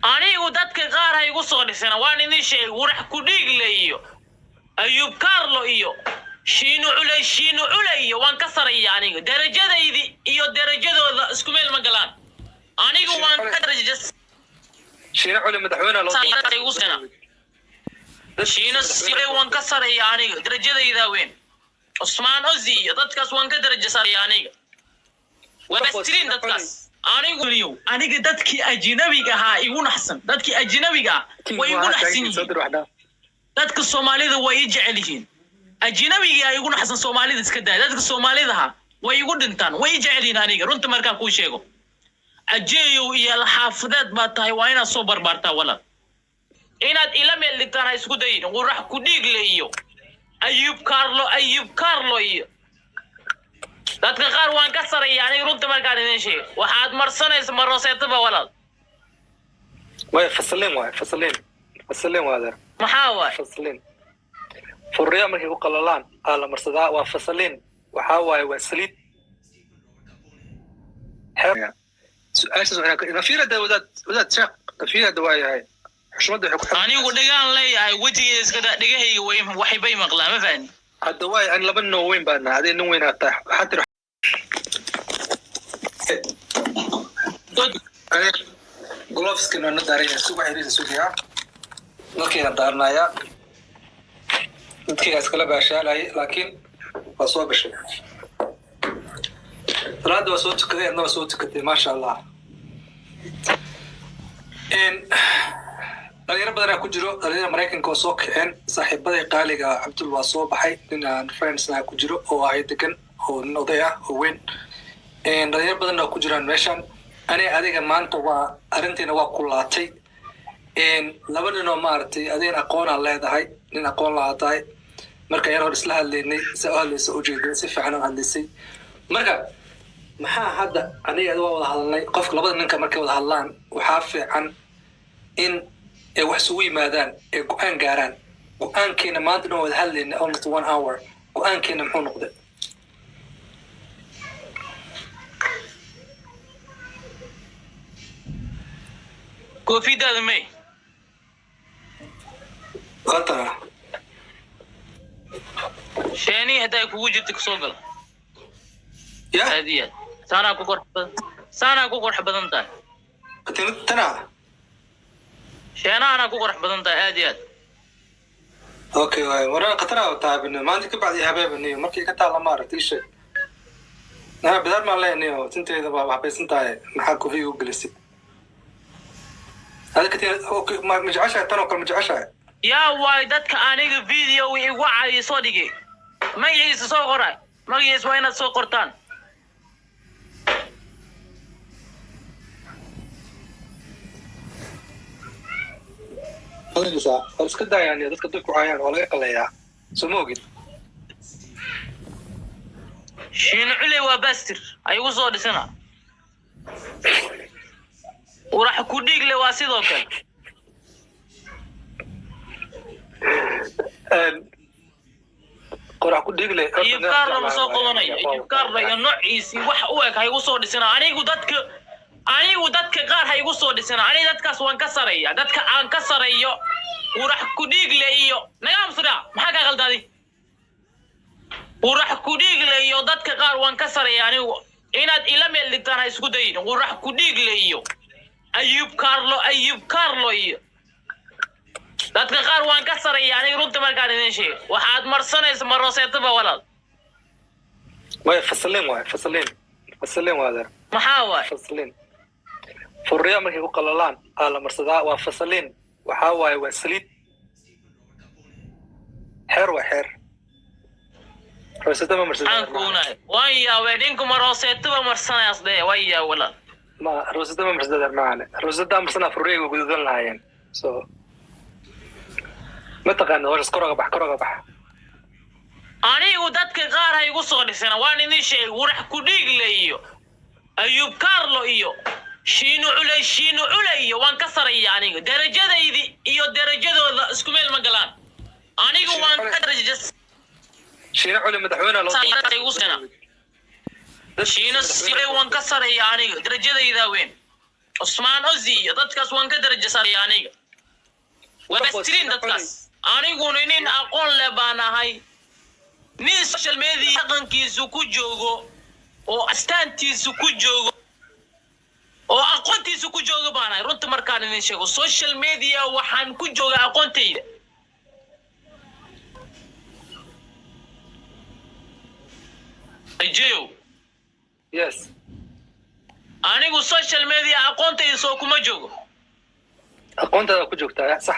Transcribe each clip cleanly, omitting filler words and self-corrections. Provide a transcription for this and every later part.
Anigu dadka qaar ha igu soo dhisana, waan idin sheegay. Warax ku dhiigle iyo Ayub Carlo iyo Shiinu Culay, Shiinu Culay iyo waan ka saraya aniga. Darajadaydi iyo darajadooda isku meel ma galaan. Anigu waan ka daraja. Shiine Culi madaxweyne loo Igu sena. Shiino Sile waan ka saraya aniga, darajadaydaa weyn. Cusmaan Ozi iyo dadkaas waan ka daraja saraya aniga. Waa bastiriin dadkaas. Anigu liyow, aniga dadkii ajnabiga ahaa igu naxsan, dadkii ajnabiga ah way igu naxsan yihiin. Dadka Soomaalida way i jecel yihiin. Ajnabiga igu naxsan, Soomaalida iska daaya. Dadka Soomaalidaha way igu dhintaan, way i jecel yihiin aniga. Runta markaan kuu sheego, ajeeyow iyo laxaafadeed baa tahay, waa inaad soo barbaartaa walaal. Inaad ila meel dhigtaan ha isku dayin. Qurax ku dhiigle iyo Ayub Carlo, Ayub Carlo iyo dadka qaar waan ka saraya aniga. Runta markaan idin sheego, waxaad marsanaysa ma roseetaba walaal? Way fasalin, waay fasalin, fasalin waa adeer. Maxaa waay? Fasalin furriya markay ku qalalaan aa la marsadaa, waa fasalin. Waxaa waaye waa saliid. Su-aashaas waxay nafiira da wadaad wadaad sheekh nafiira da waa yahay xushmadda waxay ku xiran. Anigu dhagaan leeyahay, wejigayga iska daa, dhegahayga way waxay bay maqlaa, ma fahmi? Hadda waay an laba nin oo weyn baa nahay, adee nin weyn aa tahay, waxaa tiri gloveska waa na daaran yahay. Subax yariisa sugiyaa dadkayga daaranayaa, dadkayga iskala baashaalayay, laakiin waa soo gashay salaada, waa soo tukaday, adna waa soo tukatay, maasha Allah. Dhalinyaro badanaa ku jiro, dhalinyaro Maraykanka oo soo kaceen. Saaxiibaday qaaliga Cabdul waa soo baxay, nin aan friends ku jiro oo ahay degan oo nin oday ah oo weyn. Dhalinyaro badanna ku jiraan meeshan. Ani adiga maanta waa arrintiina waa kulaatay. Laba nin oo maaragtay adigan aqoonaa leedahay, nin aqoon laa tahay. Marka yar hor isla hadlaynay, sa u hadlaysa ujeeday, si fiican u hadlaysay. Marka maxaa hadda aniga adiga waa wada hadalnay. Qofka labada ninka markay wada hadlaan, waxaa fiican in ay wax isugu yimaadaan ee go-aan gaaraan. Go-aankeena maanta dhan wada hadlayna, almost one hour, go-aankeena muxuu noqday? Koofidaada may? Waatana. Sheeni hadday kugu jirta kusoo gala. Ya. Aad iyo aad saanaa ku qurx badan, saanaa ku qurx badan tahay. Tana. Sheenahanaa ku qurx badan tahay, aad iyo aad. Okay, waay waraa khatara taabin maanta ka bacdi habeebaniyo markii ka taala maaragtay ii sheeg. Naa bidaar maan leenayo, tinteeda waa habaysan tahay. Maxaa kofiga u gelisay adiga katiin? Okay, ma jeceshahay tan oo kale? Ma jeceshahay? Yaa waay dadka aniga video igu caayo soo dhigay? Magaciisa soo qoray, magaciisa waa inaad soo qortaan. Waa iska daayaan dadka dadku caayaan, waa laga qaleeyaa, soo ma ogid? Shiin Culey waa bastir, ha igu soo dhisina. Urax ku dhiigle waa sidoo kale. Qorax ku dhiigle. Ayub Carlo ma soo qabanayo. Ayub Carlo iyo noociisii wax u eg ha igu soo dhisina. Anigu dadka qaar ha igu soo dhisina. Aniga dadkaas waan ka saraya. Dadka aan ka sarayo, urax ku dhiigle iyo naga amsudha, maxaa kaa qaldaaday? Qurax ku dhiigle iyo dadka qaar waan ka saraya anigu. Inaad ila meel dhigtaan ha isku dayin. Qurax ku dhiigle iyo Ayub Carlo, Ayub Carlo iyo dadka qaar waan ka saraya aniga. Runta markaan idin sheego, waxaad marsanaysa ma roseetaba walaal? Way fasalin, waay fasalin, fasalin waa adeer. Maxaa waay? Fasalin furriya markay ku qalalaan aa la marsadaa, waa fasalin. Waxaa waaye waa saliid, xeer waa xeer, rooseta ma Maxaan marsadaa. kuunahay, waan yaabay, ninku ma roseetaba marsanayaas dheh, waan yaab walaal. Ma rooseta ma marsadaa macaane, rooseta marsanaa furriya way gududan lahaayeen. So ma taqaana hooshas, kor oga bax, kor oga bax. Anigu dadka qaar ha igu soo dhisana, waan idin sheegay. Warax ku dhiigle iyo Ayub Carlo iyo Shiinu Culay, Shiinu Culay iyo waan ka saraya aniga. Darajadaydi iyo darajadooda isku meel ma galaan. Anigu waan ka daraja. Shiine Culi madaxweyne loo Igu sena. Shiino Sile waan ka saraya aniga, darajadaydaa weyn. Cusmaan Ozi iyo dadkaas waan ka darajo sareeya aniga. Waa bastiriin dadkaas. Aniguna nin aqoon leh baan ahay, nin social media dhaqankiisu ku joogo oo astaantiisu ku joogo oo aqoontiisu ku joogo baan ahay. Runta markaan idin sheego, social media waxaan ku joogaa aqoontayda. Ajeyow. Yes. Anigu social media aqoontayda soo kuma joogo. Aqoontaada ku joogtaa, sax,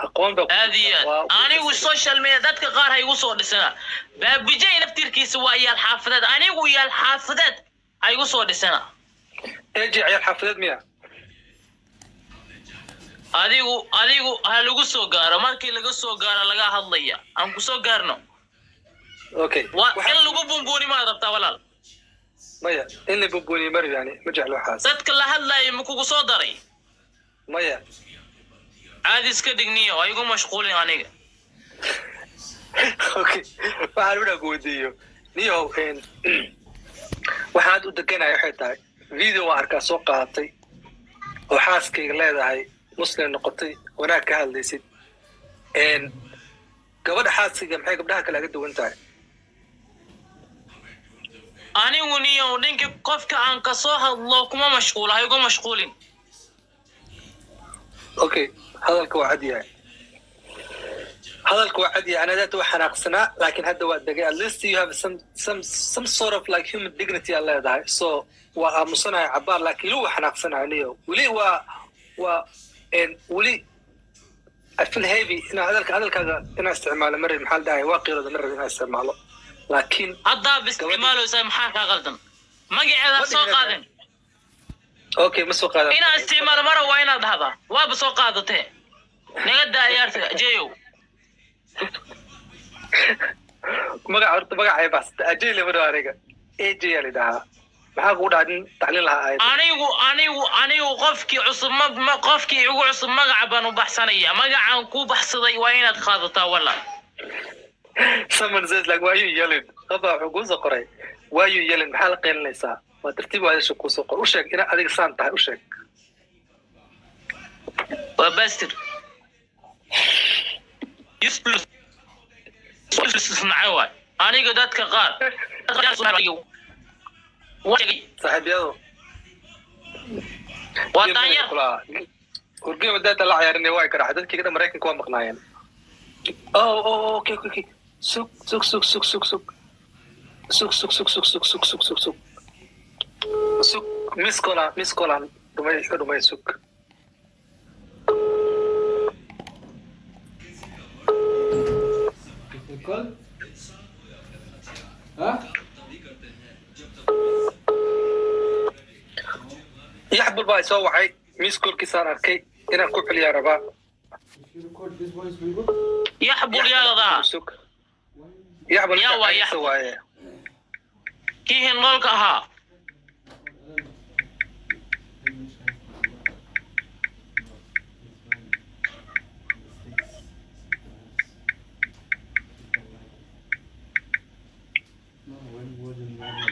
aqoon baa ku Aad iyo joogtaa. aad. Anigu social media dadka qaar ha igu soo dhisana. Baabijay naftirkiisa waa yaal xaafadeed. Anigu yaal xaafadeed ha igu soo dhisana. Eji ciyaal xaafadeed miya? Adigu ha lagu soo gaaro. Markii laga soo gaaro laga hadlaya, aan ku soo gaarno. Okay. Waa in lagu bumbuuni maad rabtaa, walaal? Maya, in la bumbuniyo mari, yani ma jeclo waxaas. Dadka la hadlaya ma kugu soo daray? Maya. Caadi iska dhigniyo, ha igu mashquulin aniga. Okay, waxaan unaa ku weydiiyo niyow, waxaan u deganaya waxay tahay video waan arkaa soo qaadatay oo xaaskayga leedahay, muslim noqotay, wanaag ka hadlaysid. Gabadha xaaskayga maxay gabdhaha kale aga duwan tahay? Anigu niyow, ninka qofka aan kasoo hadlo kuma mashquulo, ha igu mashquulin. Okay, hadalka waa cad yahay, hadalka waa cad yahay. Ana daata waa xanaaqsanaa, laakiin hadda waa degay. At least you have some sort of like human dignity aad leedahay, so waa aamusanahay cabaar, laakiin weli waa xanaaqsanahay niyo. Weli waa weli I feel heavy inaa hadalkaaga inaa isticmaalo ma rabin. Maxaa la dhahay, waa qiirooda, ma rabin inaa isticmaalo, laakiin Haddaad isticmaaleysaa, maxaa kaa qaldan? Magaceeda soo qaaden. Okay, ma soo qaadan. Inaad isticmaalo mara waa inaad dhahdaa, waaba soo qaadatee. Naga daa ciyaarta, Jeyow. Magaca horta magacay baxsata Ajay lama dhaho, aniga AJ yaa la dhahaa. Maxaa kugu dhaca nin tacliin lahaa ahayd? Anigu qofkii cusub ma qofkii igu cusub magaca baan u baxsanaya. Magacaan ku baxsaday waa inaad qaadataa, walaal. Someone says like, "Why you yelling?" Qof baa wuxuu kuusoo qoray, "Why you yelling?" Maxaa la qeylinaysaa? Waa tartiib, waa hadasha kuusoo qor. U sheeg inaad adiga saan tahay, u sheeg. Waa bastard useless nacay waay. Aniga dadka qaar Saaxiibyadu waa daanyar. Hurgema daata la ciyaarinay waa garaaxay. Dadkii dhan Maraykanka waa maqnaayeen. Oh, okay, sug, sug, sug, sug, sug, sug, sug, sug, sug, sug, sug, sug, sug, sug, sug, sug. Miss call-an dhumay, iska dhumay, sug. Call? Huh? Yaxbul baa soo wacay, miss call-kiisaan arkay, inaan ku celiyaa rabaa. If you record this voice, will go? Yaxbul yaadadaa. Sug, yaxbul. Yaa waa Yaxbul. Waaye. Kii hinloolka ahaa. No, one was in normal.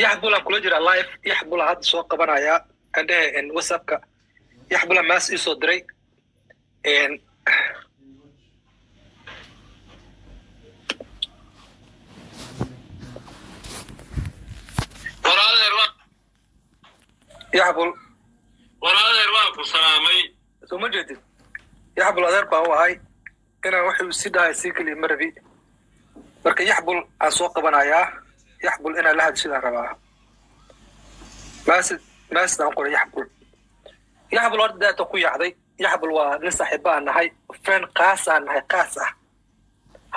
Yaxbulaan kula jiraa live. Yaxbula hadda soo qabanayaa, aan dhehe WhatsAppka yaxbula maas ii soo diray. Walaadeer waa Yaxbul. Walaadeer, waa ku salaamay. Soo ma jeedid, Yaxbul adeer baan u ahay, inaan wuxuu si dhahay sii keliya ma rabi. Marka Yaxbul aan soo qabanayaa, Yaxbul inaan la hadshidaan rabaa. Maasid aan qoray Yaxbul. Yaxbul horta daata ku yaacday. Yaxbul waa nin saaxiiba aan nahay, friend qaas aan nahay, qaas ah.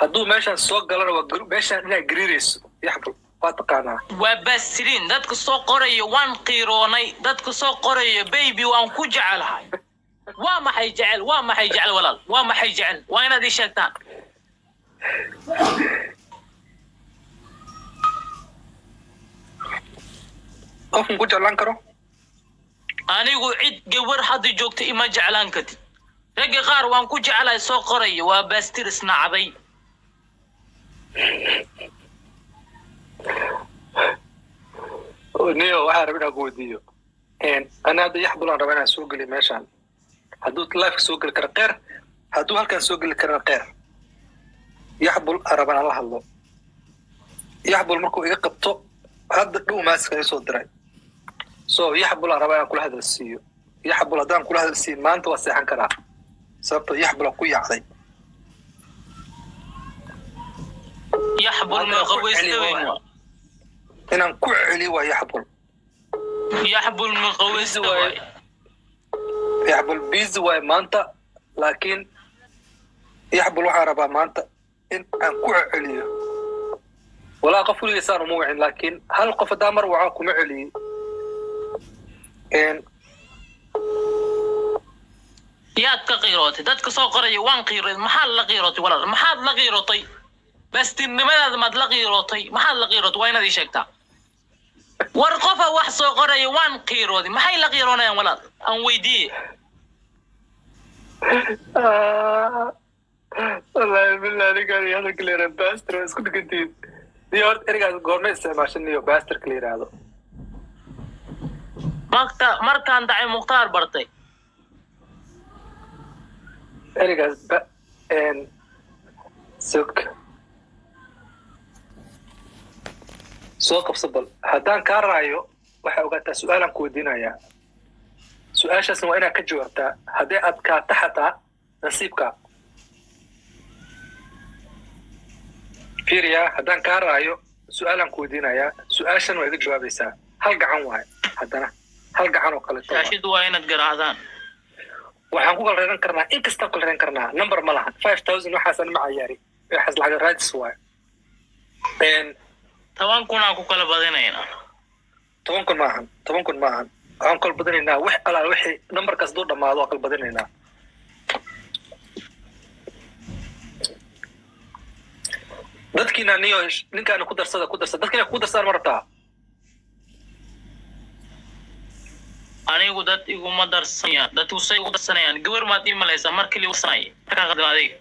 Hadduu meeshaan soo galana waa meeshaan inaad gariirayso. Yaxbul waa taqaanaa. Waa baasiriin dadka soo qorayo. Waan qiiroonay dadka soo qorayo "Baby, waan ku jecelahay." Waa maxay jecel? Waa maxay jecel, walaal? Waa maxay jecel? Waa inaad ii sheegtaan. Qofkan ku jeclaan karo. Anigu cid gabar hadda joogta ima jeclaan kartid. Ragga qaar "waan ku jecelahay" soo qorayo waa baastir isnacday. Niyo, waxaan rabaa inaan ku weydiiyo. Ana hadda Yaxbulaan rabaa inaan soo geliyo meeshaan. Hadduu live soo geli karo kheer, hadduu halkaan soo geli karana kheer. Yaxbul aan rabaa inaan la hadlo. Yaxbul markuu iga qabto, hadda dhow maaska soo diray. So Yaxbul aan rabaa inaan kula hadal siiyo. Yaxbul haddaan kula hadal siiyo maanta, waa seexan karaa, sababtoo Yaxbul aan ku yaacday. Yaxbul Maanta ma ku qaweysta celi weyn waay. Waa Inaan ku celi waa Yaxbul. Yaxbul ma qaweysta waay. Yaxbul busy waay maanta, laakiin Yaxbul waxaan rabaa maanta in aan ku celiyo. Walaa qof weligiisaan uma wicin, laakiin hal qof haddaan mar waco kuma celiyey. Yaad ka qiirootay? Dadka soo qoraya waan qiirootay. Maxaad la qiirootay, walaal? Maxaad la qiirootay? Bastirnimadaada maad la qiirootay? Maxaad la qiirootay? Waa inaad ii sheegtaa. War qofa wax soo qoraya waan qiirooday, maxay la qiiroonayaan, walaal? Aan weydiiye. Wallaahi billahi, ninkaan iyo hadalka la yidhahdo baster waa isku dhigantihiin. Niyo, horta ereygaas goorma isticmaashan, niyo, basterka la yidhaahdo? Marka markaan dacay Mukhtaar bartay. Ereygaas ba sug, soo qabso. Bal haddaan kaa raayo, waxaa ogaataa su-aalaan ku weydiinayaa. Su-aashaasna waa inaad ka jawaabtaa. Haddii adkaata xataa nasiibka fiiriya. Haddaan kaa raayo, su-aalaan ku weydiinayaa, su-aashan waa iga jawaabaysaa. Hal gacan waaye, haddana hal gacan oo kaleeto waaye. Shaashidu waa inaad garaacdaan. Waxaan ku kala reeran karnaa, in kastaan kala reeran karnaa, number ma lahan. 5,000 waxaasan ma cayaari, waxaas lacag raadis waaye. 10,000 aan ku kala badinaynaa. 10,000 maahan, 10,000 maahan. Waxaan kala badinaynaa wax alaal wixii numberkaas duu dhamaado waa kala badinaynaa. Dadkiina niyo, ninkaana ku darsada, ku darsada. Dadkiina ku darsadaan ma rabtaa? Anigu dad iguma darsanayaan. Dadku say ugu darsanayaan? Gabar maad ii malaysaa? Mar kali warsanaya markaa qadma adiga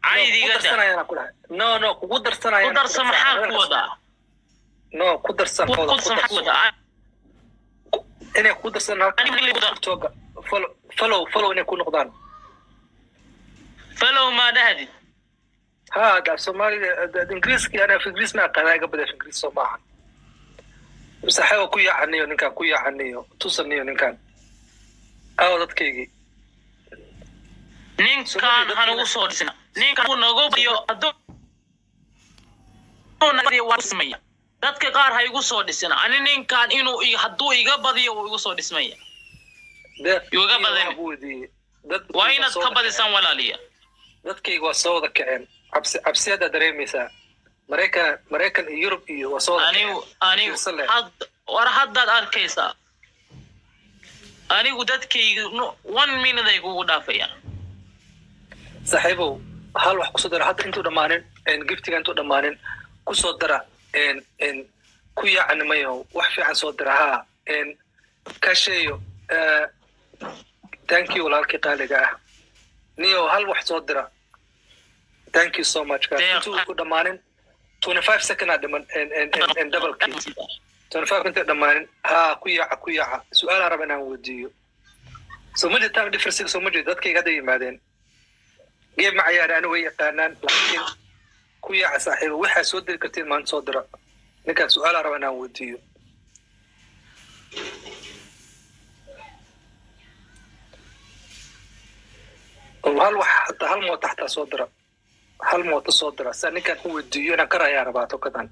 Kugu caydiga da. darsanayaan ku dhahay. No, no, kugu Ku darsanayaan. darsa maxaa ku wadaa? No, ku darsan. Ku darsa maxaa ku wadaa? Inay ku darsan halka Aniga ku dar- TikToka follow, follow, follow inay ku noqdaan. Follow maa dhahdid? Ha da Soomaaliga Ingiriiska, ana af Ingiriis ma aqaan, iga bada af Ingiriis soo maahan. Saaxiibo, ku yaacaniyo ninkan, ku yaacaniyo, tusaniyo ninkan. Aawo dadkaygii? Ninkan hanugu soo dhisna. Ninkan uu nagu badiyo, hadduu naga badiyo waa dhismaya. Dadka qaar ha igu soo dhisina. Ani ninkan inuu hadduu iga badiyo, wuu igu soo dhismaya. Deeq. Iga badan. Waxaan ku weydiiyey dad. Waa inaad ka badisaan, walaaliya. Dadkayga waa soo wada kaceen. Cabsi, cabsi haddaa dareemaysaa. Maraykan, Maraykan iyo Yurub iyo waa soo wada Anigu kaceen. Anigu Fiirsan leh. Had war haddaad arkaysaa, anigu dadkayga one minute ay kugu dhaafayaan. Saaxiibow, hal wax kusoo dara hadda intuu dhammaanin, giftiga intuu dhammaanin kusoo dara. Ku yaacani mayo, wax fiican soo dara. Haa, kasheeyo. Thank you, walaalkii qaaliga ah. Niyo, hal wax soo dira. Thank you so much, guys. Deeq. Intuu ku dhammaanin, 25 second aa dhiman. Double-kii 25 intay dhammaanin. Haa, ku yaaca, ku yaaca. Su-aalaa raba inaan weydiiyo. Soo ma jeed time difference? Soo ma jeed? Dadkayga hadda yimaadeen, game ma cayaari, ani way yaqaanaan, laakiin ku yaaca saaxiibo. Waxaa soo diri kartiin maanta soo dira. Ninkaan su-aalaa raba inaan weydiiyo. Oo hal wax hataa, hal mooto xataa soo dira, hal mooto soo dira saa ninkaan u weydiiyo. Inaan ka raayaa rabaa tokadan.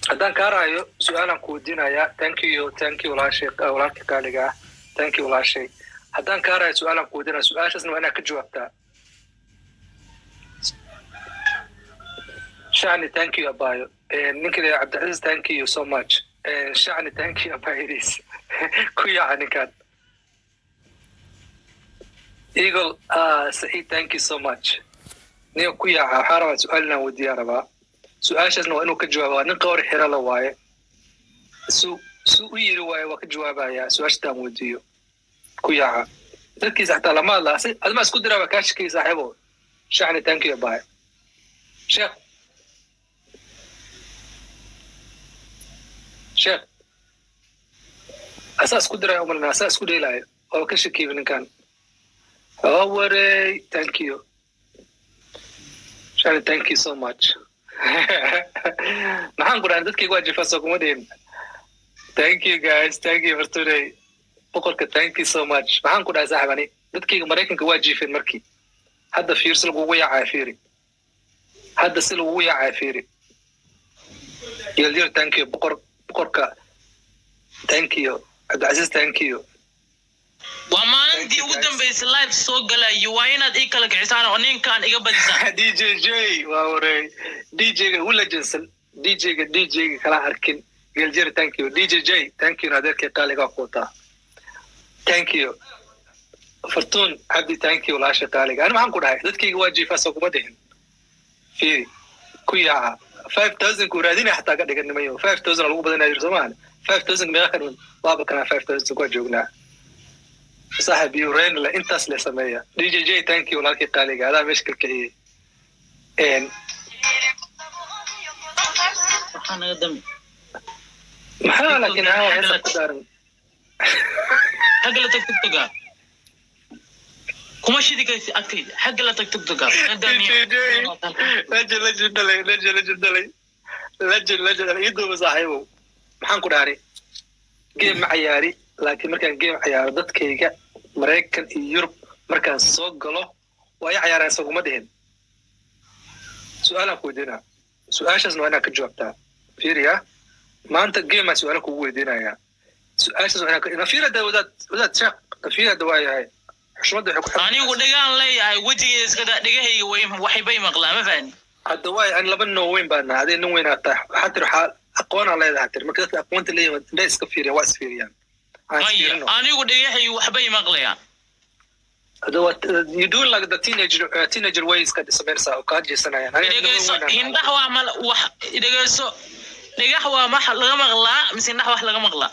Haddaan kaa raayo, su-aalaan ku weydiinayaa. Thank you, thank you, walaashay, walaalka qaaliga ah. Thank you, walaashay. Haddaan kaa raayo, su-aalaan ku weydiinaya. Su-aashaasna waa inaad ka jawaabtaa. Shacni, thank you, abayo. Ninka la yidhaha Cabdicasiis, thank you so much. Shacni, thank you, abayadiis. Ku yaaca ninkan. Eagle Saciid, thank you so much. Ninka ku yaaca. Waxaa rabaa su-aal inaan weydiiyaa rabaa. Su-aashaasna waa inuu ka jawaaba. Waa nin qawri xira la waaye. Su u yiri waaye, waa ka jawaabayaa su-aashataan weydiiyo. Ku yaaca. Dadkiisa xataa lama hadlaa. Adma isku diraa, waa kaa shakiyay, saaxiibo. Shacni, thank you, abayo. Sheekh. Sheekh asaa isku diraya umalina, asaa isku dheelaayo oo ka shakiiba ninkan. Oh, warey, thank you Shani, thank you so much. Maxaan ku dhahay? Dadkayga waa jifa, soo kuma dhihin? Thank you guys, thank you for today. Boqorka, thank you so much. Maxaan ku dhahay, saaxib? Ani dadkayga Maraykanka waa jiifeen. Markii hadda fiir si lagugu yaacaya, fiiri hadda si lagugu yaacaya, fiiri. Yelyar, thank you. Boqor, boqorka, thank you. Cabdicasiis, thank you. Waa maalintii ugu dambeysay live soo galayo. Waa inaad ii kala kicisaan oo ninkaan iga badisaan. DJ J, waa wareey. DJ-ga ugu legendsan, DJ-ga, DJ-ga kala arkin. Geljir, thank you. DJ J, thank you. Adeerkay qaaliga ku wataa, thank you. Fartuun Cabdi, thank you. Walaasha qaaliga. Ani maxaan ku dhahay? Dadkayga waa jiifaa, soo kuma dhihin? Fiiri ku yaaca. 5,000 ku raadinaya xataa ka dhigan nimayo. 5,000 lagu badanaya jir, soo maahan? 5,000 meeqa ka dhiman? Waaba kanaa, 5,000 waa joognaa, saaxib. Ukraine le intaas le sameeya. DJ J, thank you. Walaalkii qaaliga, adaa meesha kalkiciyey. Waxaa naga dami. Maxaa laakiin haa heesa ku daaran? Xagga la tag TikToka, kuma shidi kartid agtayda. Xagga la tag TikToka. DJ J, legend, legend dhalay, legend, legend dhalay, legend, legend dhalay. Ii duuba, saaxiibow. Maxaan ku dhahani? Game ma cayaari, laakiin markaan game cayaaro, dadkayga Maraykan iyo Yurub markaan soo galo waa i cayaaraan, isaguma dhihin? Su-aalaan ku weydiinaa, su-aashaasna waa inaad ka jawaabtaa. Fiiriya, maanta game aan su-aalo kugu weydiinayaa, su-aashaas waa inaad nafiir hadda. Wadaad, wadaad, sheekh nafiir hadda waa yahay. Xushmadda waxay ku xiran. Anigu dhagaan leeyahay, wejigayga iska daa, dhegahayga way waxbay maqlaa, ma fahani? Hadda waay, an laba nin oo weyn baa nahay, adee nin weyn aad tahay. Waxaa tiri waxaa aqoonaa leedahay tiri. Marka dadka aqoonta leeyihin indha iska fiiriyan, waa isfiiriyaan. Aan Maya. isfiirino. Anigu dhegahayga waxbay maqlayaan. Hadda waa you doing like the teenager ways ka samaynaysaa oo kaa jeesanayaan. Aniga nin Dhegeyso. weyn aan nahay. Indhaha waa mal wax. Dhegeyso, dhagax waa max laga maqlaa mise indhaha wax laga maqlaa?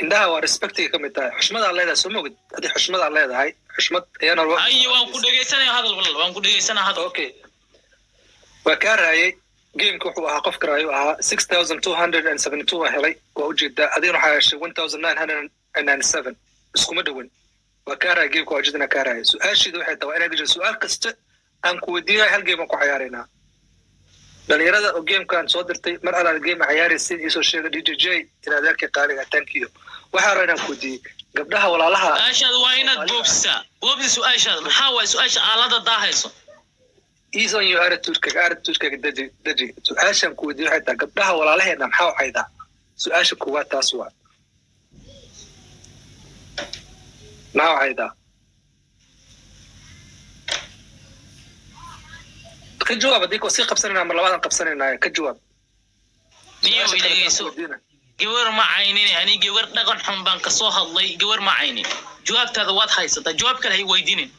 Indhaha waa respectiga ka mid tahay. Xushmadaa leedahay, soo mogid? Haddii xushmadaa leedahay, xushmad ayaana Ay, waan ku dhegeysanaya. Hadal, walaal, waan ku dhegeysanaya, hadal. Okay, waa kaa raayay. Gameka wuxuu ahaa qofka raayo ahaa 6,272 waa helay, waa ujeedaa. Adigana waxaa heshay 1,997, iskuma dhowin. Waa kaa raayay gameka, waa ujeedana kaa raayay. Su-aasheedu waxay tahay, waa inaad gasho su-aal kasta aan ku weydiinayo. Hal game aan ku cayaaraynaa. Dhalinyarada oo gamekan soo dirtay, mar alaal game cayaaraysin iisoo sheega. DJ J, in adeerkay qaaliga, thank you. Waxaa rabaa inaan ku weydiiyey gabdhaha walaalaha. Su-aashaada waa inaad boobsisaa. Boobsi su-aashaada. Maxaa waay su-aasha aalada daahayso? Ease on your attitude-kaga, attitude-kaga deji, deji. Su-aashaan ku weydiiyey waxay tahay, gabdhaha walaalaheena maxaa u caydaa? Su-aasha koowaad taas waa, maxaa u caydaa? Ka jawaab. Haddii sii qabsanayna, mar labaadaan qabsanaynaa, ka jawaab. Niyow. Su-aasha kale Dhegeyso. ku weydiina. Gabar ma caynin ani. Gabar dhaqan xun baan kasoo hadlay, gabar ma caynin. Jawaabtaada waad haysataa, jawaab kale hay weydiinin.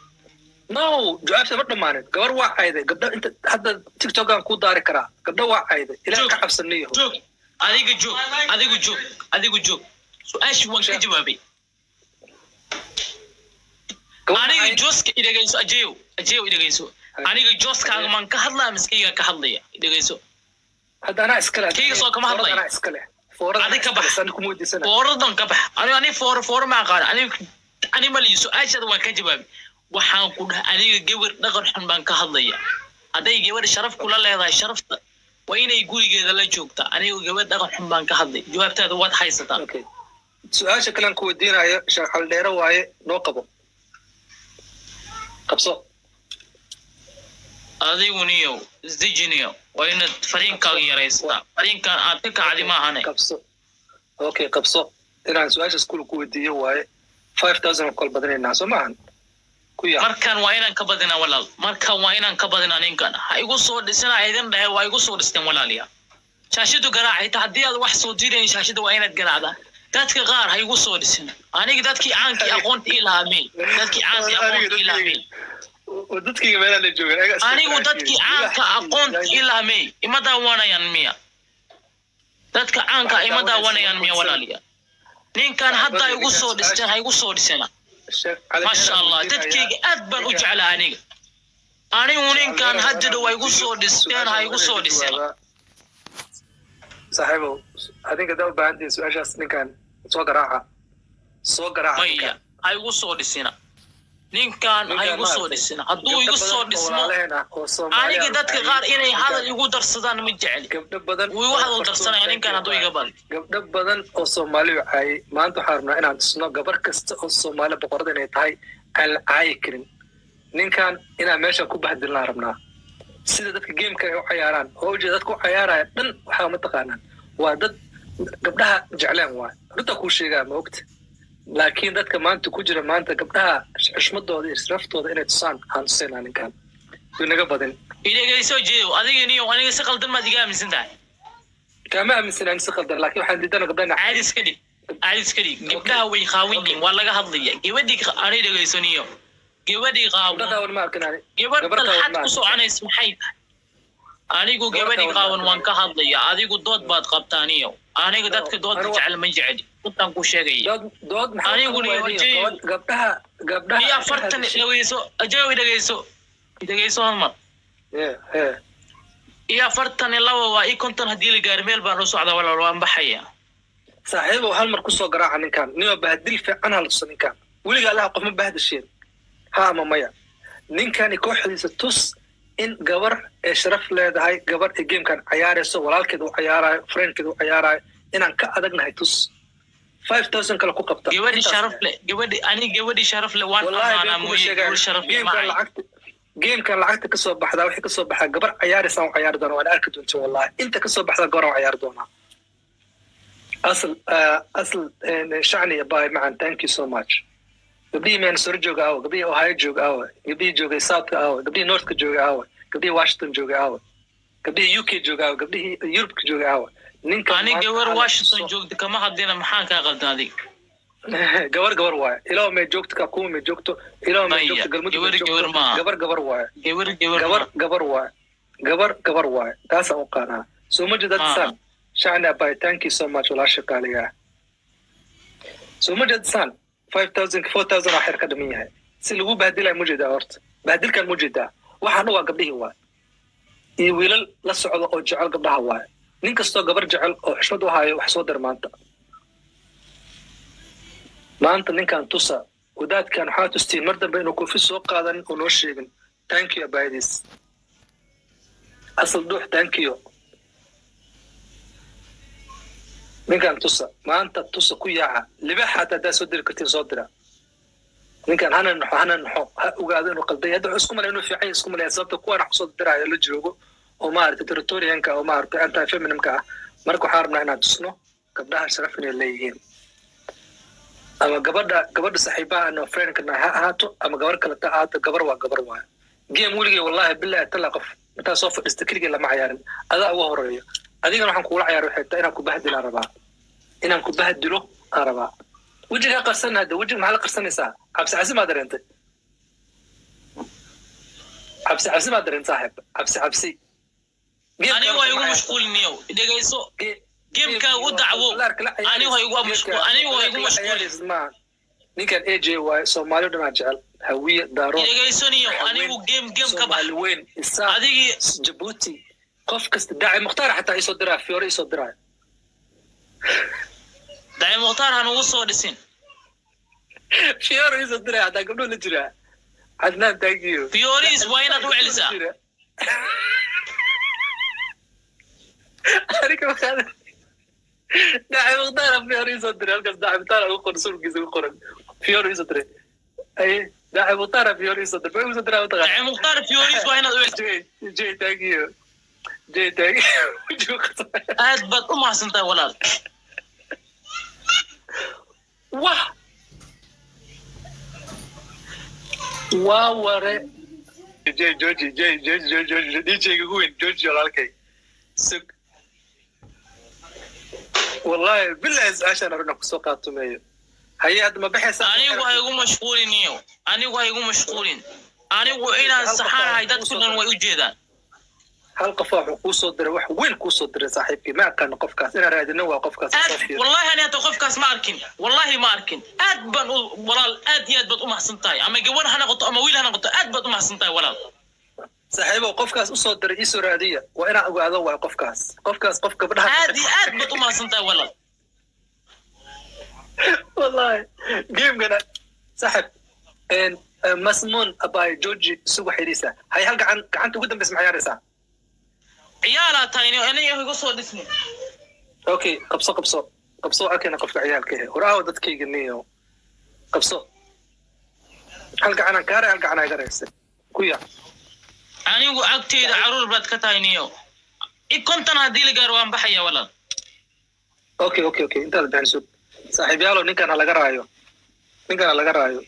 No, jawaabta ma dhammaanin. Gabar waa cayday. Gabdho inta hadda TikTokaan kuu daari karaa, gabdho waa cayday. Ilaah ka cabsaniyo. Joog adiga, joog adigu, joog adigu, joog. Su-aashii waan ka jawaabay. Aniga jooska idhegeyso. Ajeew, ajeew, idhegeyso. Aniga jooskaaga maan ka hadlaa mise kayga ka hadlaya? Idhegeyso. Hadda anaa iskale. Kayga soo kama hadlayo. Anaa iskale. Foorada. Adi ka bax. Ani kuma weydiisana. Fooradan ka bax. Ani fooro fooro ma aqaan. Ani maliyo. Su-aashaada waan ka jawaabay. Waxaan ku dhahay, aniga gabar dhaqan xun baan ka hadlaya. Hadday gabar sharaf kula leedahay, sharafta waa inay gurigeeda la joogtaa. Aniga gabar dhaqan xun baan ka hadlay, jawaabtaada waad haysataa. Okay, su-aasha kalean ku weydiinayo, Sheekh Caldheere waaye, noo qabo, qabso. Adigu niyow, isdejiniyo. Waa inaad fariinkaaga yaraysataa, fariinkan aad ka kacdi maahane. Qabso. Okay, qabso. Inaan su-aasha iskuul ku weydiiyo waaye. 5,000 oo kala badinaynaa, soo maahan? Ku yaa. Markan waa inaan ka badinaa, walaal. Markan waa inaan ka badinaa. Ninkan ha igu soo dhisina idin dhahe, waa igu soo dhisteen, walaaliya. Shaashadu garaac. Xitaa haddii aad wax soo dirayn, shaashada waa inaad garaacdaa. Dadka qaar ha igu soo dhisin. Aniga dadkii caankii aqoonta ii lahaa mey, dadkii caankii aqoonta ii lahaa mey. Dadkayga meelaa la joogan. Anigu dadkii caanka aqoonta ii lahaa mey, ima daawanayaan miya? Dadka caanka ima daawanayaan miya, walaaliya? Ninkan hadda igu soo dhisteen, ha igu soo dhisina. Maasha Allah, dadkayga aad baan u jeclaa aniga. Anigu ninkan hadda dhow ha igu soo dhisteen, ha igu soo dhiseen. Saaxiibow, adinka hadaa u baahantihiin su-aashaas, ninkan soo garaaca, soo garaaca. Maya. Ninkan. Ha igu soo dhisina ninkan, ha Ninkan igu soo maaragtay, dhisina. Hadduu gabdho igu badan soo oo dhismo, walaalaheen ah oo Soomaali aniga ah dadka waxay qaar inay ninkan- hadal igu darsadaan ma jecli. Gabdho badan Wuu igu oo hadal fartuun darsanaya ninkan hadduu iga badi. Gabdho badan oo Soomaali u caayay. Maanta waxaan rabnaa inaan tusno gabar kasta oo Soomaali boqorada inay tahay, aan la caayi karin. Ninkan inaan meesha ku bahdilnaan rabnaa, sida dadka gameka ay u cayaaraan oo ujeeda. Dadka u cayaaraya dhan waxaa mataqaanaan waa dad gabdhaha jecleen. Waay, runta kuu sheegaa, ma ogta? Laakiin dadka maanta ku jira maanta gabdhaha xushmadooda iyo sharaftooda inay tusaan aan tusaynaa. Ninkan yuu naga badin. Idhegeyso jeedow, adiga niyo aniga si qaldan maad iga aaminsan tahay. Kaama aaminsanaan si qaldan, laakiin waxaan diidana gabdhaha Caadi iska dhig, caadi iska dhig. Gabdhaha way qaawan yihiin, waa laga hadlaya. Gabadhii ani dhegeyso niyo, gabadhii gabdha qaawan qaawan ma arkin ani. Gabadh Gabar qaawan dalxad ma ku arkin. soconaysa maxay tahay? Anigu Gabar gabadhii qaawan ma qaawan arkin. waan ka hadlaya. Adigu dood baad qabtaa niyo. Aniga dadka doodda jecel ma jeceli, runtaan ku sheegaya. Dood dood maxaa Anigu qaban niyo, waayay? Gabdhaha Gabdhaha iyo 40 dhegeyso ajawi, dhegeyso, dhegeyso hal mar. Yeah, yeah. Iyo 42 waa ii 50 haddii la gaaro, meel baan u socdaa walaal, waan baxaya. Saaxiibow, hal mar kusoo garaaca ninkan. Ninoo bahdil fiican ha la tuso ninkan. Weliga allaha qof ma bahdasheen, ha ama maya? Ninkani kooxdiisa tus in gabar ee sharaf leedahay, gabar ee gamekan cayaarayso, walaalkeed u cayaarayo, friendkeed u cayaarayo, inaan ka adagnahay tus. 5,000 kale ku qabta. Gabadhi Intaas. sharaf leh, gabadhi, ani gabadhi sharaf leh waan Wallahi amaanaa been kuma mooye sheegayo. gabadh sharaf leh Gamekan ma lacagta, gamekan lacagta kasoo baxdaa, wixii kasoo baxaa gabar cayaaraysa aan cayaari doona. Waan arki doonta wallahi, inta kasoo baxda gabar aan cayaari doonaa. Asal asal shacni bye macan, thank you so much. Gabdhihii Minnesota jooga aawa? Gabdhihii Ohio jooga aawa? Gabdhihii joogay Southka aawa? Gabdhihii Northka jooga aawa? Gabdhihii Washington jooga aawa? Gabdhihii UK jooga aawa? Gabdhihii Yurubka jooga aawa? Ninka Ani maanta gabar hala Washington tuso. joogta kama hadlina, maxaan kaa qaldan adiga? Gabar gabar waaye. Ilaahu may joogto Kakuma, may joogto, ilaahu may Maya, joogto Galmudug, gabar may joogto. gabar maaha. Gabar gabar waaye. Gabar gabar Gabar maaha. gabar waaye, gabar gabar waaye, taasaan u qaanaa. Soo ma jeedad? Maaha. San shacni abay, thank you so much, walaasha qaaliga ah. Soo ma jeed san 5,000, 4,000 aa xer ka dhiman yahay si lagu bahdilaya. Ma jeedaa horta bahdilkan? Ma jeedaa? Waxaan waa gabdhihii waaye iyo wiilal la socda oo jecel gabdhaha waaye. Nin kastoo gabar jecel oo xushmad u hayo, wax soo dir maanta. Maanta ninkan tusa, wadaadkan waxaa tustiin mar dambe inuu kofi soo qaadan oo noo sheegin. Thank you abaydiis, asal dhuux, thank you. Ninkan tusa maanta, tusa ku yaaca libaax. Xataa haddaa soo diri kartiin, soo dira. Ninkan hana naxo, hana naxo, ha ogaado inuu qalday. Hadda wuxuu isku malaya inuu fiican yahay, isku malaya sababta kuwaan wax kusoo diraayo la joogo oo maaragtay territorianka oo maaragtay anti feminimka ah. Marka waxaan rabnaa inaan tusno gabdhaha sharaf inay leeyihiin, ama gabadha gabadha saaxiibaha ano friendkana ha ahaato, ama gabar kale ta ahaato, gabar waa gabar waayo. Game weligay wallahi billahi tala qof intaa soo fadhiista keligay lama cayaarin. Adaa ugu horeeyo. Adigana waxaan kugula cayaaray waxay tahay inaan ku bahdilaan rabaa, inaan ku bahdilo aan rabaa. Wejigaa qarsan hadda, wejiga maxaa la qarsanaysaa? Cabsi cabsi maa dareentay? Cabsi cabsi maa dareentay saaxiib? Cabsi cabsi. Aniga waa igu mashquuliniyow, dhegeyso, gameka u dacwo. Aniga waa igu mashquul, aniga waa igu mashquul. Maaha ninkan AJ waaye, Soomaali o dhan aa jecel, Hawiye, Daarood, Dhegeysaniyo, anigu game game ka bax. Soomaali weyn, Isaaq, adigii Jabuuti, qof kasta. Daaci Mukhtaar xataa isoo diraa, Fiore isoo diraa. Daci Mukhtaar han ugu soo dhisin. Fiore isoo diraa xataa, gabdhuhu la jiraa. Cadnaan, thank you. Fioris waa inaad u celisaa. Aniga waxaan daaci Mukhtaar Fiore isoo diray halkaas. Daaci Mukhtaar ugu qoran, sulkiisa ugu qoran Fiore isoo diray. Ay, daaci Mukhtaar Fiore isoo diray, maxuu isoo diraa mataqaan? Daci Mukhtaar Fioris waa inaad u celisaa. J J, thank you. J, thank you. Wejigu qasbay. Aad baad u mahadsan tahay walaal. Wah, waa ware. J Joji, J Joji, Joji, Joji, DJ ga ugu weyn, Joji walaalkay, sug. Wallahi billahi su-aashaan aruna kusoo qaatumeeyo. Haye, hadda ma baxaysaa? Anigu ha igu mashquulin iyo anigu ha igu mashquulin. Anigu inaan saxaanahay dadku dhan way u jeedaan. Hal qof wuxuu kuu soo diray, wax weyn kuu soo diray saaxiibkii. Ma aqaano qofkaas, inaan raadino waa qofkaas Aad soo fiir. Wallahi ani hata qofkaas ma arkin, wallahi ma arkin. Aad baan u walaal, aad iyo aad baad u mahadsan tahay, ama gabar ha noqoto ama wiil ha noqoto, aad baad u mahadsan tahay walaal. Saaxiibow, qofkaas usoo diray iisoo raadiya. Waa inaan ogaado waay qofkaas, qofkaas qof gabdhaha. Aad iyo aad baad u mahadsan tahay, walaal. Wallahi gamegana, saaxib, masmuun abay georgi isugu xiriisa hay. Hal gacan, gacanta ugu dambeysa maxay yaaraysaa? Ciyaalaa tahay, aniga igu soo dhismi. Okay, qabso, qabso, qabso. Arkayna qofka ciyaalka eh. Waraawo dadkayga niyo, qabso. Hal gacanaan kaaray, hal gacanaa iga reysay kuya. Anigu agteyda caruur baad ka tahay niyo. I 50 haddii la gaaro waan baxaya, walaal. Okay, intaad bixin sug. Saaxiibyaalo, ninkan ha laga raayo, ninkan ha laga raayo.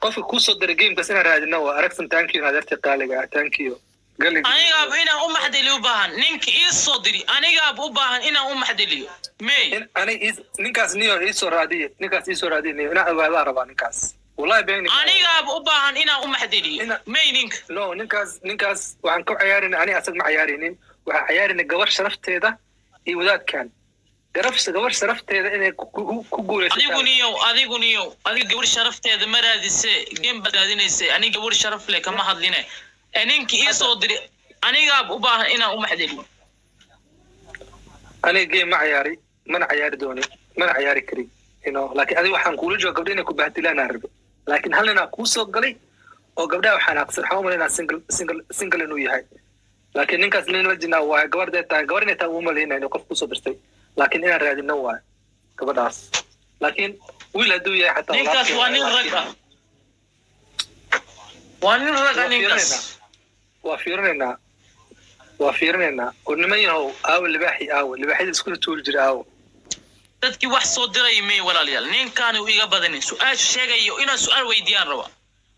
Qofka kusoo diray gamekaas inaan raadino waa aragsan. Thank you, adeerta qaaliga ah, thank you gali. Anigaaba inaan u maxdeliyo u baahan ninka ii soo diri. Anigaaba u baahan inaan u maxdeliyo mey. Ani ninkaas niyo iisoo raadiye, ninkaas iisoo raadiye niyo. Inaan ogaadaa rabaa ninkaas, wallahi been. Anigaaba u baahan inaan u maxdeliyo mey ninka. No, ninkaas, ninkaas waxaan ku ciyaarina ani asag ma ciyaarinin. Waxaan ciyaarina gabar sharafteeda iyo wadaadkan garab. Gabar sharafteeda inay ku guuleysato. Adigu niyow, adigu niyow, adiga gabar sharafteeda ma raadise, game baad raadinayse. Aniga gabar sharaf leh kama hadline. Ee ninka ii soo diri anigaaba u baahan inaan u maxdeliyo. Aniga game ma ciyaari, mana ciyaari dooni, mana ciyaari kari laakiin adiga waxaan kuula jooga gabdha inay ku bahdilaan aan rabe. Laakiin hal ninaa kuu soo galay oo gabdhaha waxaan aqsan, waxaan u malaynaa single single inuu yahay. Laakiin ninkaas nin la jinaa waaye. Gabar dee tahay, gabar inay tahay uma malaynaa inuu qof kusoo dirtay, laakiin inaan raadino waaye gabadhaas. Laakiin wiil hadduu yahay xataa Ninkaas waa nin rag ah, waa nin rag ah ninkaas. Waa fiirinaynaa, waa fiirinaynaa. Oo niman yahow, aawo libaaxi, aawo libaaxyada iskula tuuri jira, aawo? Dadkii wax soo diray mey, walaalayaal? Ninkaani uu iga badanin su-aasha sheegayo. Inaan su-aal weydiiyaan raba.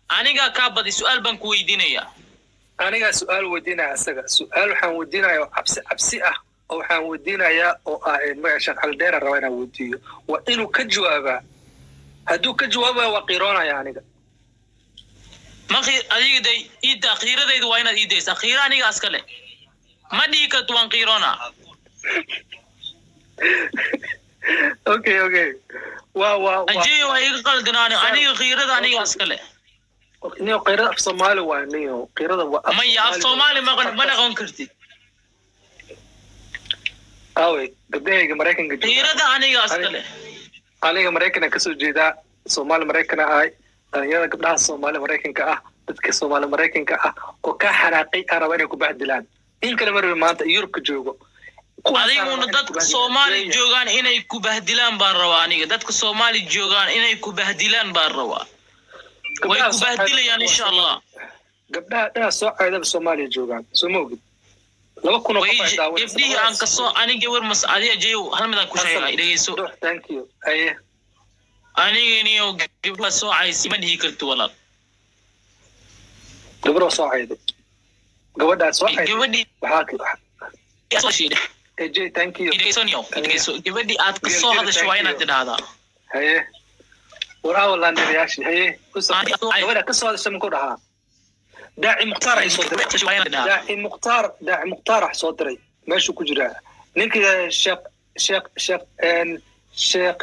Anigaa kaa badi, su-aal baan ku weydiinayaa. Anigaa su-aal weydiinaya isaga. Su-aal waxaan weydiinaya oo cabsi cabsi ah oo waxaan weydiinayaa oo ah magaca Sheekh Caldheera raba inaan weydiiyo. Waa inuu ka jawaabaa. Hadduu ka jawaabaya, waa qiiroonaya aniga. Ma adiga day iida qiiradaydu waa inaad iidaysaa. Qiiro aniga aska leh, ma dhihi karto waan qiiroonaa. Okay, waa Ajeeyo, waa iga qaldanaani. Aniga qiirada aniga aska leh. Niyo, qiirada af Soomaali waa, niyo, qiirada waa af. Maya, af Soomaali ma noqon kartid. Aawey gabdhahayga Maraykanka jooga? Qiirada aniga aska leh. Aniga Maraykana kasoo jeedaa, Soomaali Maraykana ahay. Dhalinyarada gabdhaha Soomaali Maraykanka ah, dadka Soomaali Maraykanka ah oo kaa xanaaqay aan raba inay ku bahdilaan. In kale marbi maanta Yurubka joogo. Kuwaas aan Adiguna rabaa inay ku dadka bahdilaan. Soomaali joogaan inay ku bahdilaan baan rabaa aniga. Dadka Soomaali joogaan inay ku bahdilaan baan rabaa. Way Gabdhaha ku soo bahdilayaan, insha Allah. Gabdhaha dhinaca soo caydaba Soomaaliya joogaan, soo ma ogid? 2000 oo Way qof ay daawanaysa. Gabdhihii aan kasoo aniga war mas adiga jeyow, hal midaan ku sheegay, dhegeyso. Dhuux, thank you, aye. Aniga niyo gabdhaha soo caysi ma dhihi karti, walaal. Gabadha soo cayday, gabadhaa soo cayday. Gabadhii Waxaa AJ, thank you. Dhegeyso niyo, dhegeyso. Gabadhii aad kasoo hadasho waa inaad tidhaahdaa. Haye, war aawa laandirayaashii? Haye, gabadha ka soo hadasha muxuu dhahaa? Daaci Mukhtaar ay soo diray. Waa inaad tidhaahdaa. Daaci Mukhtaar, Daaci Mukhtaar wax soo diray meeshuu ku jiraa ninka sheekh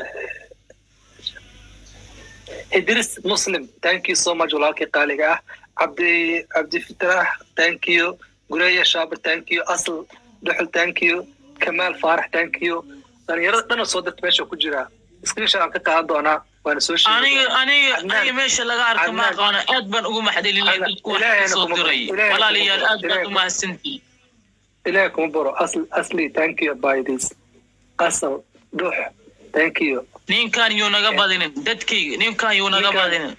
Idris Muslim. Thank you so much, walaalkii qaaliga ah. Cabdi Cabdifataax, thank you. Gureya Shaabir, thank you. Asl Dhuxul, thank you. Kamaal Faarax, thank you. Dhalinyarada dhan oo soo dirta meesha ku jiraa, screenshot aan ka qaadan doonaa, waana soo sheegi Aniga doonaa. aniga Cadnaan. Aniga meesha laga arka ma Cadnaan. aqaano. Aad baan ugu maxdelinaya Cadnaan. dadku wax Ilaahayna soo kuma diray. baro. Ilaahayna Walaalayaal, kuma baro. aad baad Ilaahay u mahadsantihiin. Ilaahay kuma baro. Asl, asli, thank you by this. Asal Dhux, thank you. Ninkan yuu naga badinin, dadkayga, ninkan yuu naga badinin.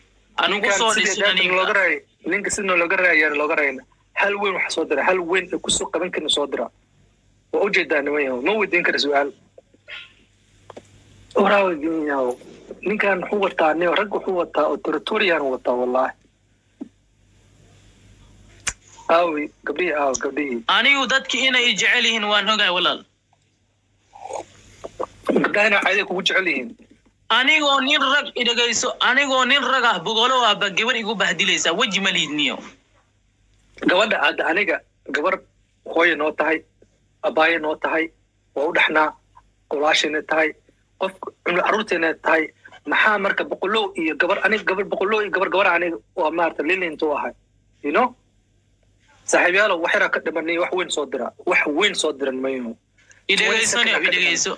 Anugu Ninkan soo sidii dhisin daatan aniga. looga raayay, ninka sidii looga raayay looga raayay. Hal weyn wax soo dira, hal weyn ay kusoo qaban karin soo dira. Waa ujeedaa, niman yahow, ma weydiin kara su-aal. Waraawa yahow, ninkan wuxuu wataa nin rag, wuxuu wataa oo territorian wataa. Wallahi, aawi gabdhihii? Aawi gabdhihii? Anigu dadki inay i jecel yihiin waan ogahay, walaal. Gabdhaha inay caadi kugu jecel yihiin. Anigoo nin rag, idhegayso, anigoo nin rag ah, bogolo ah ba gabar igu bahdilaysaa. Weji ma liidniyo. Gabadha hadda aniga gabar hooya noo tahay, abaaye noo tahay, waa u dhaxnaa, walaashayna tahay, qof cumlo carruurteena tahay. Maxaa marka boqolow iyo gabar? Aniga gabar boqolow iyo gabar, gabar aniga waa maarata lilintu ahay. Saaxiibyaalow, wax yaraa ka dhimanay. Wax weyn soo dira, wax weyn soo diran mayno. Idhegaysanayo, idhegayso.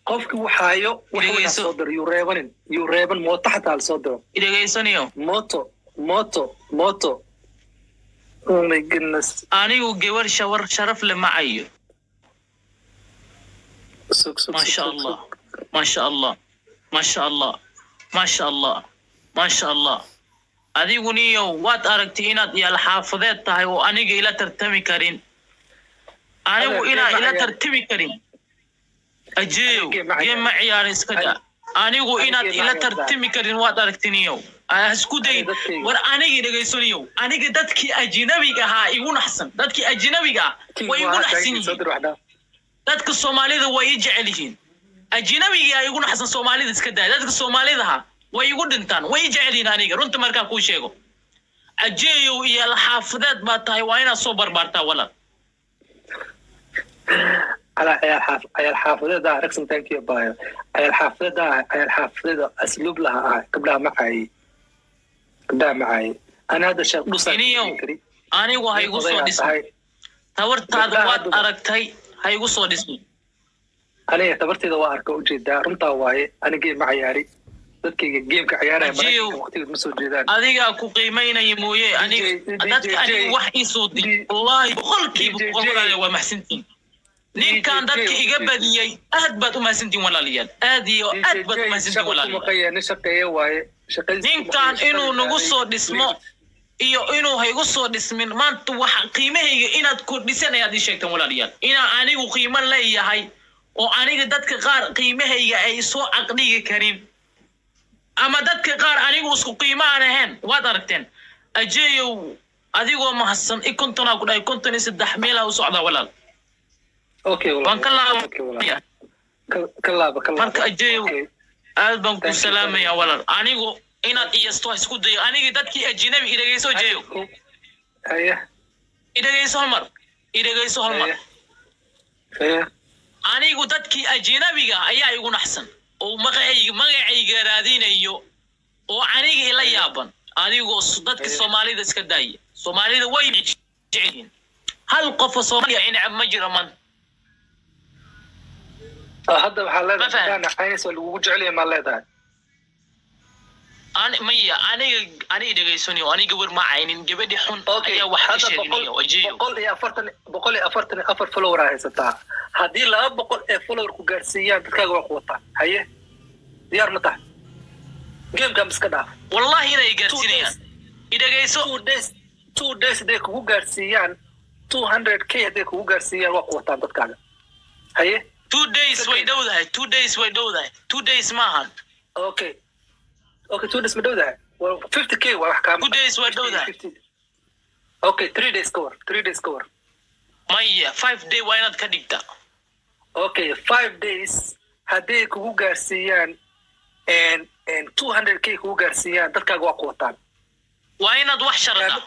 Qofkii waxaayo wax weyn ha Dhegeyso. soo diro. Yuu reebanin, yuu reeban. Mooto xataa hala soo diro. Idhegaysanayo. Moto, moto, moto. Oh my goodness. Anigu gabar shawar sharaf leh ma cayo. Sug, sug. Maasha Sug, Allah. sug. Maasha Allah, maasha Allah, maasha Allah, maasha Allah. Adigu niyo waad aragtay inaad yaal xaafadeed tahay oo aniga ila tartami karin. Anigu Adeer, inaa game ma ila ciyaar. tartami karin, ajeeyo. Game ma ciyaar. Game ma ciyaarin, iska daa. Anigu Ani inaad game ma ila ciyaar. tartami karin waad aragtay niyow. Ha isku dayin. Ani dadkayga- War aniga dhegaysaniyow, aniga dadkii ajnabiga ahaa igu naxsan, dadkii ajnabiga ah King way igu waa naxsan thank you, soo yihiin. dir wax dhaa. Dadka Soomaalida way i jecel yihiin. Ajnabiga igu naxsan, Soomaalida iska daaya. Dadka Soomaalidaha way igu dhintaan, way i jecel yihiin. Aniga runta markaa kuu sheego, ajeeyow iyo alxaafadeed baa tahay, waa inaad soo barbaartaa, walaal. Calaa ciyaal xaaf, ciyaal xaafadeeda ah. Ragsan, thank you, baayo. Ciyaal xaafadeeda ah, ciyaal xaafadeeda asluub laha ah. Gabdhaha ma caayey, gabdhaha ma caayey. Ana hadda sheekh dhusaa. Iniyow, anigu ha igu soo dhismin. Tahay. Tabartaada Gabdhaha waad hadda- aragtay, ha igu soo dhismin. Aniga tabarteeda waa arka, ujeedaa, runtaa waaye. Aniga ma cayaari, dadkayga gameka ciyaaraya. Ajiyow. Maraykanka waqtigeed ma soo jeedaan. Adigaa ku qiimaynaya mooye, aniga DJ dadka aniga wax ii soo di. Wallaahi, 100%, walaalayaal, waa maxsantiin. Ninkan dadka iga badiyey, aad baad u mahadsantiin, walaalayaal, aad iyo aad baad u mahadsantiin, walaalayaal. Maqaya nin shaqeeye waaye, shaqadiisa. Ninkan inuu nagu soo dhismo iyo inuu haygu soo dhismin maanta, waxa qiimahayga inaad kordhisan ayaad ii sheegteen, walaalayaal, inaan anigu qiimo leeyahay oo aniga dadka qaar qiimahayga ay soo caqdhigi karin ama dadka qaar anigu isku qiimo aan ahayn waad aragteen. Ajeeyow, adigoo mahadsan, i 50-aa ku dhahay, 53 meelaa u socdaa, walaal. Okay walaal. Waan ka Okay, walaal. laabaya. Ka laaba, ka laaba. Marka ajeeyow, Okay. aad baan ku Thank you. salaamaya, walaal. Anigu inaad iyasto ha isku dayo. Aniga dadkii ajinabi, idhegeyso jeeyo. Haya. Idhegeyso halmar, idhegeyso halmar. Haya, haya. Anigu dadkii ajinabiga ayaa igu naxsan oo magacayga raadinayo oo aniga ila yaaban. Adigoo dadka Soomaalida iska daaya, Soomaalida way jecel yihiin. Hal qof oo Soomaaliya inacab ma jiro man. Ah, hadda waxaa Ma leedahay fahamtay? intaan caynaysa waa lagugu jecel yahay, maa leedahay? Maya, aniga aniga dhegaysanayo, aniga war ma caynin. Gabadhi xun Okay. ayaa wax ka Hadda sheeginayo, ajeeyo. 144 follower aa haysataa. Haddii 200 ee follower ku gaarsiiyaan, dadkaaga waa ku wataan. Haye, diyaar ma tahay? Gamekan iska dhaaf. Wallahi inay gaarsiinayaan, idhegayso. 2 days, 2 days hadday kugu gaarsiiyaan 200K, hadday kugu gaarsiiyaan, waa ku wataan dadkaaga. Haye. 2 days way dhowdahay, 2 days way dhowdahay, 2 days maahan. Okay, 2 days ma dhowdahay? Well, 50K waa wax kaa. 2 days way dhowdahay. 50. Okay, 3 days ka war, 3 days ka war. Maya, 5 day waa inaad ka dhigtaa. Okay, 5 days hadday kugu gaarsiiyaan and 200K kugu gaarsiiyaan, dadkaaga waa ku wataan. Waa inaad wax sharadaa.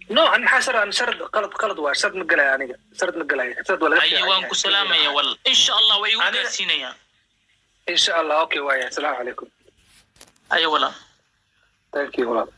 No, an maxaa sharad? Sharad qalad, qalad waa. Sharad ma gelaya aniga, sharad ma gelaya. Sharad waa laga Aye, fiican waan yahay. ku salaamaya, wal. Insha Allah way igu Aniga- gaarsiinayaan. Insha Allah. Okay, waaya. Asalaamu calaykum. Aye, walaal. Thank you, walaal.